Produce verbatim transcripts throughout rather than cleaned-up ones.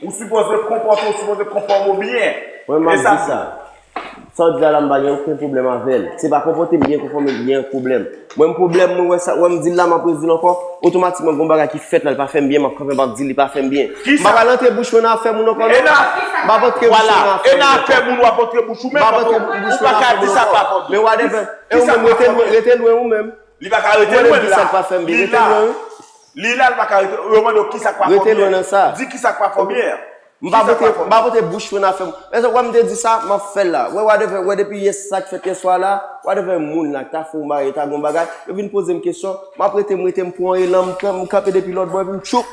Ou sipoze konpòte w, ou sipoze konfòme w byen. Mwen, m ap di sa. Sa w di a la, m pa gen okenn pwoblèm avè l. Se pa konpòte m byen, konfòme m byen, pwoblèm. Mwen, m pwoblèm mwen, wè sa, wè m di l la, m ap redi l ankò. Otomatikman, gon bagay ki fèt la, li pa fè m byen, m ap kanpe, m ap di li pa fè m byen. M pa pral antre bouch mwen nan afè moun ankò, non. M p ap antre bouch mwen nan afè moun ankò. M p ap antre bouch mwen nan afè moun, w ap antre bouch ou menm, ou pa ka di sa pa fè w byen. Men whatever. E ou menm, rete lwen, rete lwen ou menm. Li pa ka rete lwen la. Li la, li pa ka rete. Yo mande w kisa k pa fè w byen. Di kisa k pa fè w byen. M pa pote, m pa pote bouch mwen nan afè moun. Èske w wè m te di sa, m ap fè l la. Wè, whatever, wè depi yè sa k fèt yè swa la, whatever moun la k ta fè yon bagay, ta gen yon bagay, yo vin poze m kesyon, m ap rete, m rete, m pran elan, m kan-, m kanpe depi lòt bò, epi m tchoup,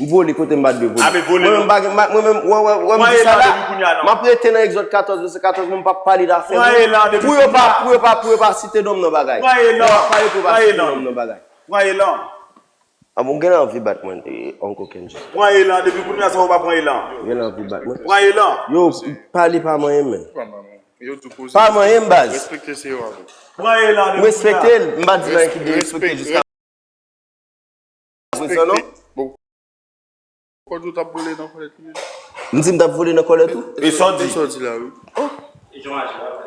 m vole kote m pa t dwe vole. Mwen menm, m pa gen, m pa, mwen menm, wè, wè, wè, m di sa la, m ap rete nan Egzòd katòz, vèsè katòz, mwen m p ap pale d afè moun. Pou yo pa, pou yo pa, pou yo pa site non m nan bagay. Mwen m ap pale pou yo pa site non m nan bagay. Pran elan. A bon, w genlè anvi bat mwen, e, Uncle Kendrick. Pran elan, depi kounye a sa ou pa pran elan. W genlè anvi bat mwen. Pran elan. Yo, pale pa manyen m, men. Pa manyen m, baz. Respekte se yo avè. Pran elan depi kounye a. M respekte l, m pa di l anyen ki derespekte jiska prezan, non. Bon. Kòd ou t ap vole nan kòlèt li? M di m t ap vole nan kòlèt ou? E sa w di? E sa w di la, wi.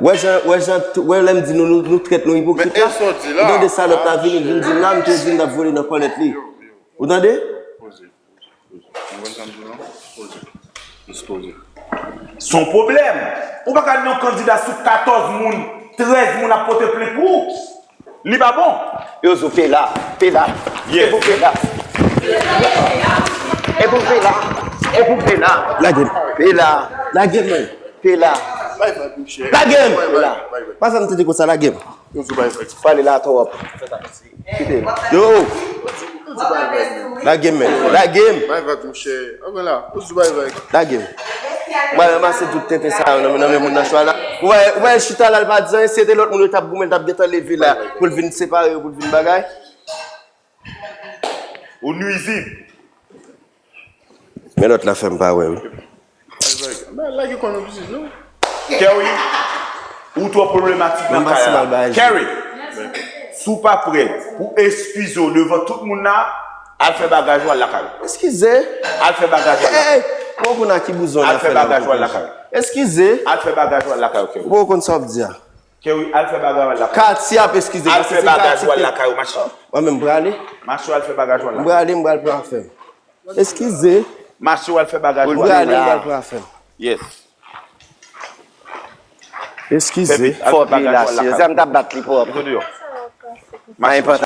Wè jan, wè jan, wè lè m di nou, nou, nou trèt, nou ipokrit la. Ou tande salòp la vini, vin di m la, m te di m t ap vole nan kòlèt li. Ou tande? Poze, poze, poze. Ou konprann sa m di w la? Poze. Jis poze. Se yon pwoblèm. Ou pa ka gen yon kandida sou katòz moun, trèz moun ap pote plent pou ou. Li pa bon. Yo di w pela, pela. Yes. E pou pela. E pou pela. E pou pela. Lage m. Pela. Lage m, men. Pela. Bay vag, monchè. Lage m. Pela. Pa janm tande konsa, lage m. Yo di w bay vag. Pale la twòp. Kite m. Yo. Lage m, men. Lage m. Bay vag, monchè. Anben la. Yo di w bay vag. Lage m. Mwen ranmase tout tenten sa yo nan men, nan men moun nan chwa la. Ou wè, ou wè l chita la, l pa di anyen, si se te lòt moun yo t ap goumen, l t ap gentan leve la pou l vin separe yo, pou l vin bagay. Ou nwizib. Men lòt la fè m pa wè, wi. Lage kò nan pizaj, non? Kerry, ou twò pwoblematik nan kay la. Kerry, si w pa prè pou eskize w devan tout moun la, al fè bagaj ou, al lakay ou. Eskize? Al fè bagaj ou, al lakay ou. Hey, hey, hey. Ou konn a ki bouzon w al fè la, ou al lakay ou. Eskize? Al fè bagaj ou, al lakay ou, Kerry. Ou konn sa w ap di a. Kerry, al fè bagay ou, al lakay ou. Katye ap eskize, paske se Katye ki... Al fè bagaj ou, al lakay ou, machin. Mwen menm, m prale. Machin, al fè bagaj ou, al lakay ou. M prale, m pral pran afè m. Eskize. Mache w al fè bagaj ou. M prale, m pral pran afè m. Yes. Eskize. Fè vit, al fè bagaj ou, al lakay ou. Fò pye la, si m t ap bat li pwòp. Mete w deyò. Mache, mache.